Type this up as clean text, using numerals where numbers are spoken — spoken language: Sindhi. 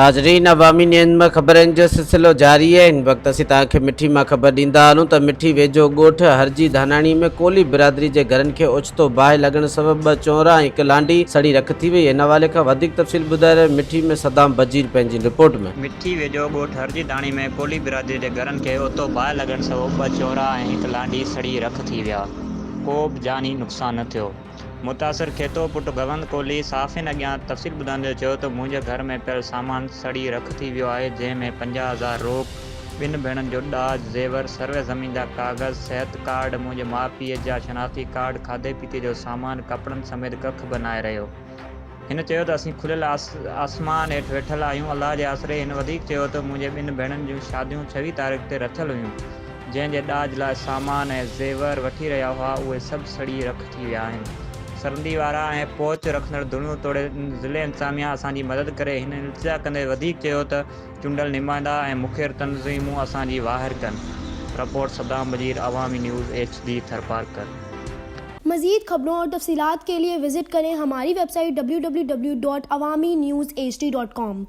ناظرين عوامي نيوز ۾ خبرن جو سلسلو جاري آهي هن وقت اسين توهان کي مٺي مان خبر ڏيندا هلون ته مٺي ويجهو ڳوٺ هرجي ڌاناڻي ۾ ڪولهي برادري جي گهرن کي اوچتو باهه لڳڻ سبب ٻه چونرا ۽ هڪ لانڍي سڙي رک ٿي وئي ان حوالي کان وڌيڪ تفصيل ٻڌائي رهيو مٺي ۾ صدام بجير پنهنجي رپورٽ ۾. مٺي ويجهو ڳوٺ هرجي ڌاڻي ۾ ڪولهي برادري جي گهرن کي اوچتو باهه لڳڻ سبب ٻه چونرا ۽ هڪ لانڍي سڙي رک ٿي ويا ڪو به جاني نقصان نه ٿيو. متاثر کيتو پٽ گوند ڪولهي صحافين اڳيان تفصيل ٻڌائيندي چيو ته منهنجي گهر ۾ پيل سامان سڙي رک ٿي ويو آهي جنهن ۾ 50 هزار روڪ، ٻن ڀيڻن جو ڏاج، زيور، سروي زمين جا ڪاغذ، صحت ڪارڊ، منهنجي ماء پيء جا شناختي ڪارڊ، کاڌي پيتي جو سامان، ڪپڙن سميت ڪک به ناهي رهيو. هن چيو ته اسين کليل آسمان هيٺ ويٺل آهيون الله جي آسري، هن وڌيڪ چيو ته منهنجي ٻن ڀيڻن جون شاديون ڇويهه تاريخ تي رٿيل هيون. جنهن جي ڏاج لاء سامان ۽ زيور وٺي رهيا هئا، اهي سڀ سڙي رک ٿي ويا آهن. سرندي وارا ۽ پهچ رکندڙ ڌريون توڙي ضلعي انتظاميا اسان جي مدد ڪري. هن التجا ڪندي وڌيڪ چيو ته چونڊيل نمائندا ۽ مخير تنظيمون اسان جي واهر ڪن. Report, Saddam Bajeer, Awami news H D, Tharparkar. مزيد خبرون اور تفصيلات کے لئے وزٽ ڪرين ھماري website W W W dot Awami news H D dot com.